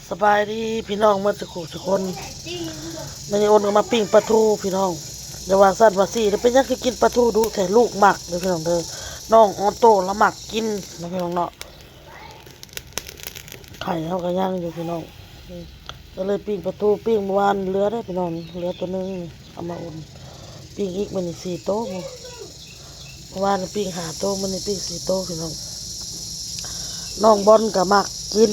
ສະບາຍດີພີ່ນ້ອງໝົດສູ່ຜູ້ສູ່ຄົນ. ມື້ນີ້ອ້ນກໍມາປີ້ງປາທູພີ່ນ້ອງ. ຢ່າວ່າຊັ້ນວ່າຊີ້ເດີ ເປັນຫຍັງຄືກິນປາທູດຸແທ້? ລູກມັກເດີພີ່ນ້ອງເດີ. ນ້ອງອໍໂຕ້ລະມັກກິນເນາະພີ່ນ້ອງເນາະ. ໄຂ່ເຮົາກໍຍັງຢູ່ພີ່ນ້ອງ. ອືມ ກໍເລີຍປີ້ງປາທູ. ປີ້ງມື້ວານເຫຼືອເດ້ພີ່ນ້ອງ, ເຫຼືອໂຕໜຶ່ງ ເອົາມາອຸ່ນ. ປີ້ງອີກມື້ນີ້ສີ່ໂຕ. ເມື່ອວານປີ້ງຫ້າໂຕ, ມື້ນີ້ປີ້ງສີ່ໂຕພີ່ນ້ອງ. ນ້ອງບອນກໍມັກກິນ,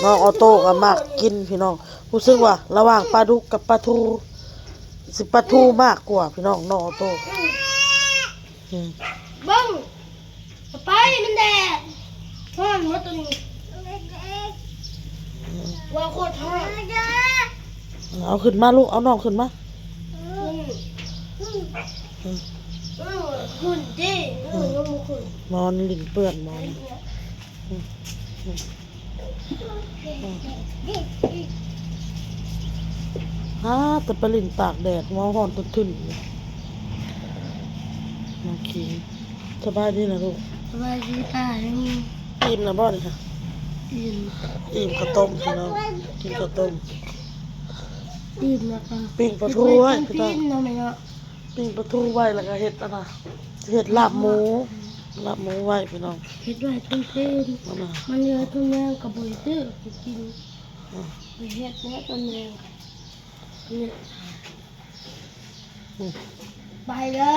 ນ້ອງອໍໂຕ້ກໍມັກກິນພີ່ນ້ອງ. ຮູ້ສຶກວ່າລະຫວ່າງປາດຸກກັບປາທູ ຊິປາທູມາກກວ່າພີ່ນ້ອງ, ນ້ອງອໍໂຕ້. ອືມ ເບິ່ງ ໄປ ມັນແດດ ຮ້ອນໝົດຕົວນີ້. ອືມ ວ່າໂຄດຮ້ອນ. ເອົາຂຶ້ນມາລູກ, ເອົານ້ອງຂຶ້ນມາ. ອືມ ອືມ ອືມ ຂຶ້ນຕິ. ອືມ ຍັງບໍ່ຂຶ້ນ. ໝໍນຫຼິ້ນເປື້ອນໝໍນ. ອືມ ອືມ ຫາແຕ່ໄປຫຼິ້ນຕາກແດດ, ຫົວຮ້ອນຕຶ້ນໆ. ມາຄີ ສະບາຍດີນະລູກ. ສະບາຍດີປ້າ. ອີ່ມແລ້ວບໍ່ນີ້? ອີ່ມ ອີ່ມເຂົ້າຕົ້ມພີ່ນ້ອງ, ກິນເຂົ້າຕົ້ມ. ອີ່ມແລ້ວກໍ ປີ້ງປາທູໄວ້ ເຮັດໄວ້ກິນເນາະແມ່ເນາະ. ປີ້ງປາທູໄວ້ ແລ້ວກໍເຮັດອັນນ່າ ເຮັດລາບໝູ ລາບໝູໄວ້ພີ່ນ້ອງ. ເຮັດໄວ້ຕື່ນໆ ມັນເຫຼືອຕົວແມງກໍບໍ່ໄດ້ຊື້ກິນ. ອືມ ໄປເຮັດແລ້ວຕົວແມງ. ອືມ ໄປເລີຍ.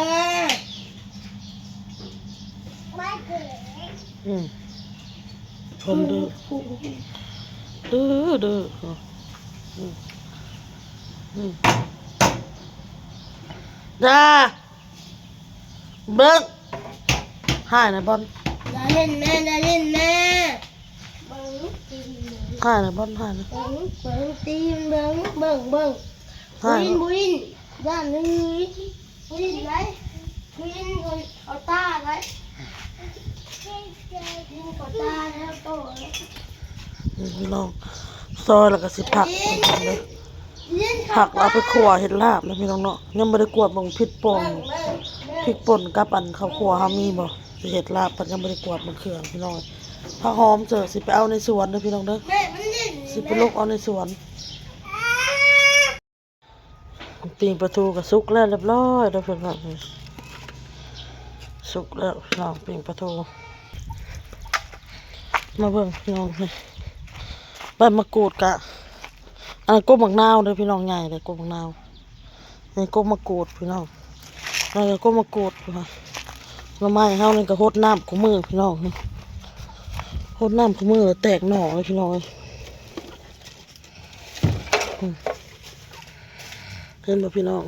ອືມ ຄົນດື້ ດື້ ດື້. ອືມ ອືມ ຢ່າ ເບິ່ງ ຫາຍນະບອນ. ຢ່າຫຼິ້ນແມ່ ຢ່າຫຼິ້ນແມ່. ຫາຍນະບອນ ຫາຍນະ. ເບິ່ງ ເບິ່ງຕີນ ເບິ່ງ ເບິ່ງ ເບິ່ງ. ຫາຍ ບໍ່ຫຼິ້ນ ບໍ່ຫຼິ້ນ. ຢ້ານໜຶ່ງ ບໍ່ຫຼິ້ນໄດ໋ ບໍ່ຫຼິ້ນ ເອົາຕາໄດ໋. ຫຼິ້ນເອົາຕາແລ້ວໂຕ. ນີ້ພີ່ນ້ອງ ຊອຍແລ້ວກໍຊິພັກເດີ. ພັກແລ້ວເອົາໄປຂົ້ວເຮັດລາບເດີພີ່ນ້ອງເນາະ. ຍັງບໍ່ໄດ້ກວດເບິ່ງພິກປົ່ນ ພິກປົ່ນກັບອັນເຂົ້າຂົ້ວເຮົາມີບໍ່? ຊິເຮັດລາບ ພັດຍັງບໍ່ໄດ້ກວດເບິ່ງເຄື່ອງພີ່ນ້ອງ. ຜັກຫອມເຈີ ຊິໄປເອົາໃນສວນເດີພີ່ນ້ອງເດີ. ຊິໄປຫຼົກເອົາໃນສວນ. ປີ້ງປາທູກໍສຸກແລ້ວ ຮຽບຮ້ອຍແລ້ວພີ່ນ້ອງ. ສຸກແລ້ວພີ່ນ້ອງ ປີ້ງປາທູ. ມາເບິ່ງພີ່ນ້ອງ ນີ້ ໃບມະກູດກະ ອັນນັ້ນກົກໝາກນາວເດີພີ່ນ້ອງ ໃຫຍ່ເດີ ກົກໝາກນາວ. ນີ້ກົກມະກູດພີ່ນ້ອງ, ອັນນັ້ນກໍກົກມະກູດ. ໜໍ່ໄມ້ເຮົານີ້ກໍຫົດນ້ຳຄູ່ມື້ພີ່ນ້ອງ, ຫົດນ້ຳຄູ່ມື້ແລ້ວແຕກໜໍ່ເລີຍພີ່ນ້ອງເອີຍ. ອືມ ເຫັນບໍ່ພີ່ນ້ອງ?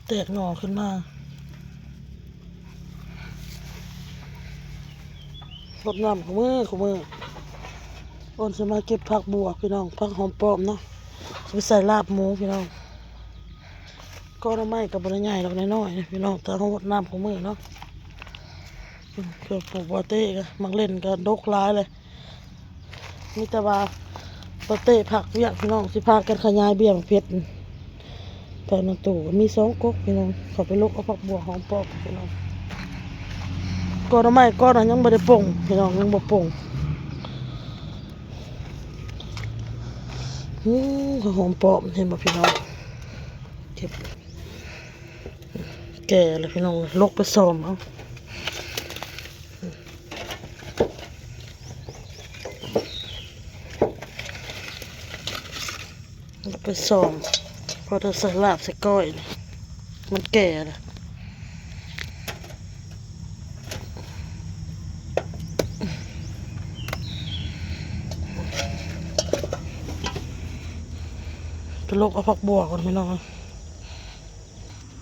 ແຕກໜໍ່ຂຶ້ນມາ. ຫົດນ້ຳຄູ່ມື້ຄູ່ມື້. ໂອ້ນຊິມາເກັບຜັກບວກພີ່ນ້ອງ, ຜັກຫອມປ້ອມເນາະ, ຊິໄປໃສ່ລາບໝູພີ່ນ້ອງ. ກໍໜໍ່ໄມ້ກໍບໍ່ໄດ້ໃຫຍ່ດອກ, ນ້ອຍໆ ພີ່ນ້ອງ, ແຕ່ເຮົາຫົດນ້ຳຄູ່ມື້ເນາະ. ອືມ ເຄື່ອງປູກບໍ່ເຕະ ໝາກເລັ່ນກໍດົກຫຼາຍເລີຍ. ມີແຕ່ວ່າບໍ່ເຕະພັກວຽກພີ່ນ້ອງ, ຊິພາກັນຂະຫຍາຍເບ້ຍໝາກເພັດ. ແຖວໜ້າຕູ້ກໍມີສອງກົກພີ່ນ້ອງ, ເຂົ້າໄປຫຼົກເອົາຜັກບວກຫອມປ້ອມພີ່ນ້ອງ. ກໍໜໍ່ໄມ້ກໍນະຍັງບໍ່ໄດ້ປົ່ງພີ່ນ້ອງ, ຍັງບໍ່ປົ່ງ. ອືມ ຫອມປ້ອມ ເຫັນບໍ່ພີ່ນ້ອງ? ເກັບ ແກ່ແລ້ວພີ່ນ້ອງ, ຫຼົກໄປສ້ອມເອົາ. ເອົາໄປສ້ອມ ພໍໄດ້ໃສ່ລາບໃສ່ກ້ອຍ, ມັນແກ່ແລ້ວ. ໄປຫຼົກເອົາຜັກບວກກ່ອນພີ່ນ້ອງ.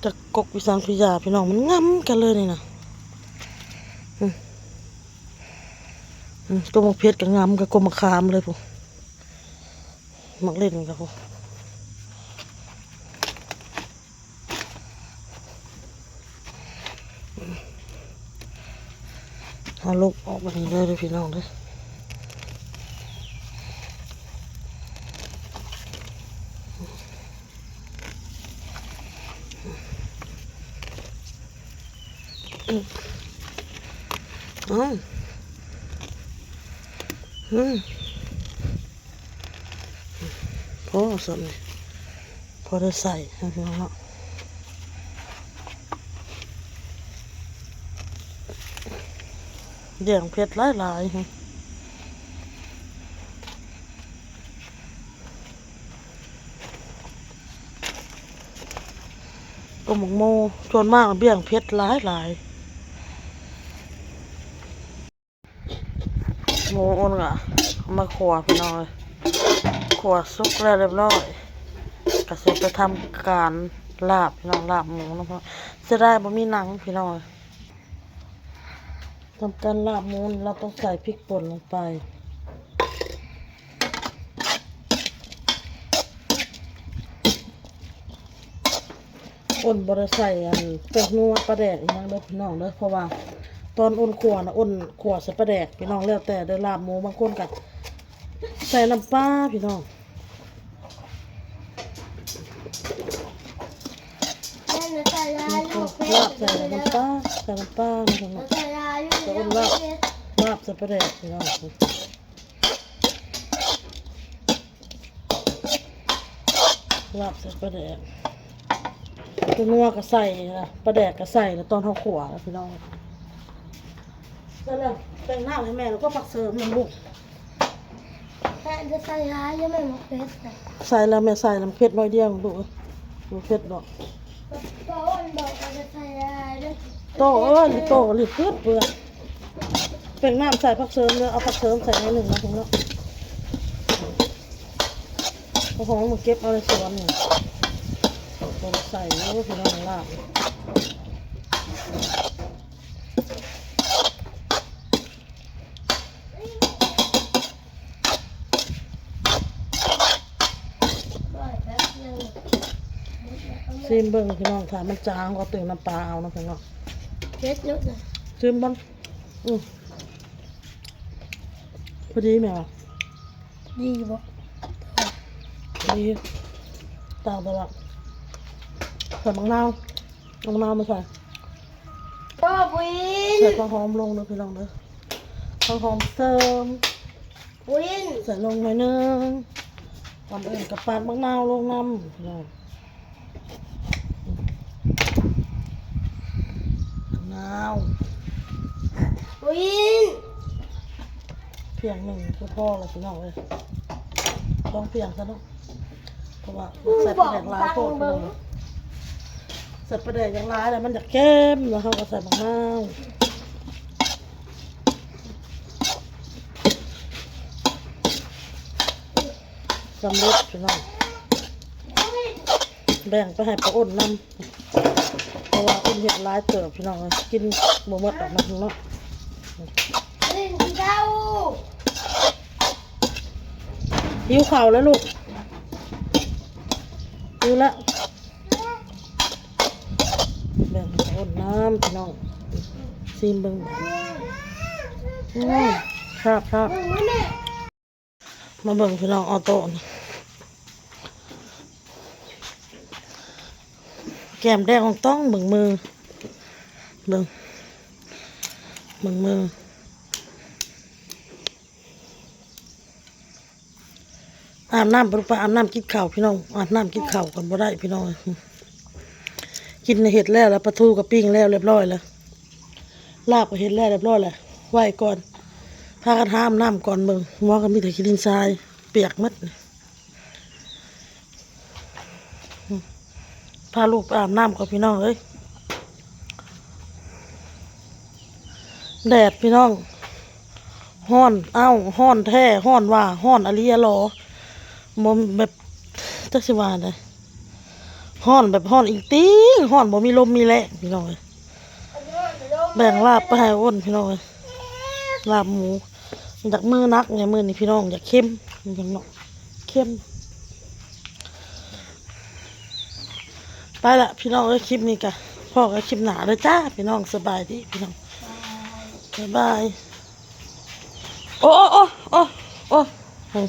ຈັກກົກອີ່ສັງຄືຢາພີ່ນ້ອງ, ມັນງຳກັນເລີຍນີ້ນະ. ອືມ ອືມ ກົກໝາກເພັດກໍງຳກັບກົກໝາກຂາມເລີຍພຸ້ນ, ໝາກເລັ່ນກໍພຸ້ນ. ເຮົາຫຼົກອອກແບບນີ້ເລີຍເດີພີ່ນ້ອງເດີ. ອືມ ເອົ້າ ອືມ ໂອ້ ສ່ຳນີ້ພໍໄດ້ໃສ່ເນາະ ພີ່ນ້ອງເນາະ. ແຈ້ງເຜັດຫຼາຍໆ ຕົ້ມໝາກໂມ ສ່ວນມາກແຈ້ງເຜັດຫຼາຍໆ. ໝູອຸ່ນກະເອົາມາຂົ້ວ ພີ່ນ້ອງເອີຍ ຂົ້ວສຸກແລ້ວລຽບຮ້ອຍ ກະຊິໄປທຳການລາບ ພີ່ນ້ອງ ລາບໝູນຳ ເສຍດາຍບໍ່ມີໜັງ ພີ່ນ້ອງເອີຍ. ທຳການລາບໝູນີ້ ເຮົາຕ້ອງໃສ່ພິກປົ່ນລົງໄປ. ອ້ນບໍ່ໄດ້ໃສ່ອັນແປ້ງນົວ ປາແດກອີ່ຫຍັງເດີພີ່ນ້ອງເດີ ເພາະວ່າຕອນອ້ນຂົ້ວນະ ອ້ນຂົ້ວໃສ່ປາແດກ ພີ່ນ້ອງ ແລ້ວແຕ່ເດີ ລາບໝູບາງຄົນກະໃສ່ນ້ຳປາ ພີ່ນ້ອງ. ລາບໃສ່ນ້ຳປາ ໃສ່ນ້ຳປາ ແລ້ວກໍອ້ນລາບ ລາບໃສ່ປາແດກ ພີ່ນ້ອງ. ລາບໃສ່ປາແດກ ແປ້ງນົວກະໃສ່ລະ ປາແດກກະໃສ່ລະ ຕອນເຮົາຂົ້ວລະ ພີ່ນ້ອງ. ໃສ່ແລ້ວ ແປ້ງນາວໃຫ້ແມ່ ແລ້ວກໍຜັກເສີມນຳລູກ. ແມ່ຈະໃສ່ຫຼາຍຢູ່ແມ່ ໝາກເຜັດນະ. ໃສ່ແລ້ວແມ່ໃສ່ລະ ເຜັດໜ້ອຍດຽວລູກເອີຍ ບໍ່ເຜັດດອກ. ໂຕເອີຍ ໂຕກະລີບເປືອນ ແປ້ງນາວໃສ່ຜັກເສີມເດີ ເອົາຜັກເສີມໃສ່ໜ້ອຍໜຶ່ງນະ ພີ່ນ້ອງ. ເອົາຂອງມາເກັບເອົາໃນສວນນີ້ ເອົາຂອງໃສ່ ໂອ້ ພີ່ນ້ອງ ລາບ. ຊີມເບິ່ງພີ່ນ້ອງ ຖ້າມັນຈາງກໍເຕີມນ້ຳປາເອົາເນາະພີ່ນ້ອງ. ເຜັດຢູ່ນະ ຊີມເບິ່ງ. ອື ພໍດີແມ່ວ່າ ດີຢູ່ບໍ່? ດີ ຕ່າງແຕ່ວ່າໃສ່ໝາກນາວ ເອົາໝາກນາວມາໃສ່. ໂອ້ ບຸຍ ໃສ່ຜັກຫອມລົງເດີພີ່ນ້ອງເດີ ຜັກຫອມເສີມ ບຸຍ ໃສ່ລົງໜ້ອຍໜຶ່ງ. ກ່ອນອື່ນກະປາດໝາກນາວລົງນຳພີ່ນ້ອງ ໝາກນາວ ບຸຍ ພຽງໜຶ່ງຄືພໍລະພີ່ນ້ອງເອີຍ ສອງພຽງຊະເນາະ. ເພາະວ່າໃສ່ປາແດກຫຼາຍໂພດ ໃສ່ປາແດກຢ່າງຫຼາຍແລ້ວມັນຢາກເຄັມ ແລ້ວເຮົາກໍໃສ່ໝາກນາວ. ສຳເລັດພີ່ນ້ອງ ແບ່ງໄປໃຫ້ປ້າອ້ນນຳ ເພາະວ່າອ້ນເຮັດຫຼາຍເຕີບພີ່ນ້ອງ ກິນບໍ່ໝົດດອກເນາະ. ຫິວເຂົ້າແລ້ວລູກ ຫິວແລ້ວ. ແບ່ງໃຫ້ອ້ນນຳພີ່ນ້ອງ ຊີມເບິ່ງ. ອືມ ແຊບໆ. ມາເບິ່ງພີ່ນ້ອງ ອອໂຕ້ ແກ້ມແດງອອງຕອງ ເບິ່ງມື ເບິ່ງ ເບິ່ງມື. ອາບນ້ຳ ໄປລູກ ໄປອາບນ້ຳກິນເຂົ້າພີ່ນ້ອງ ອາບນ້ຳກິນເຂົ້າກ່ອນ ບໍ່ໄດ້ພີ່ນ້ອງ. ກິນເຮັດແລ້ວລະ ປາທູກະປີ້ງແລ້ວລຽບຮ້ອຍລະ ລາບກະເຮັດແລ້ວລຽບຮ້ອຍລະ ໄວ້ກ່ອນ ພາກັນຫາອາບນ້ຳກ່ອນ. ເບິ່ງ ຫົວກະມີແຕ່ຂີ້ດິນຊາຍ ປຽກໝົດ. ພາລູກໄປອາບນ້ຳກ່ອນພີ່ນ້ອງເອີຍ. ແດດພີ່ນ້ອງ ຮ້ອນ ເອົ້າ ຮ້ອນແທ້ ຮ້ອນວ່າ ຮ້ອນອະລີອະຫຼໍ ບໍ່ແບບ ຈັກຊິວ່າໃດ ຮ້ອນແບບຮ້ອນອີ່ຕິ່ງ ຮ້ອນບໍ່ມີລົມມີແລງພີ່ນ້ອງເອີຍ. ແບ່ງລາບໄປໃຫ້ອ້ນພີ່ນ້ອງເອີຍ ລາບໝູ. ຢາກມືໜັກແດ່ມື້ນີ້ພີ່ນ້ອງ ຢາກເຄັມ ເຄັມ. ໄປລະພີ່ນ້ອງເອີຍ ຄລິບນີ້ກະພໍ້ກັນຄລິບໜ້າເດີຈ້າພີ່ນ້ອງ. ສະບາຍດີພີ່ນ້ອງ ບາຍບາຍ. ໂອ້ ໂອ້ ໂອ້ ໂອ້ ໂອ້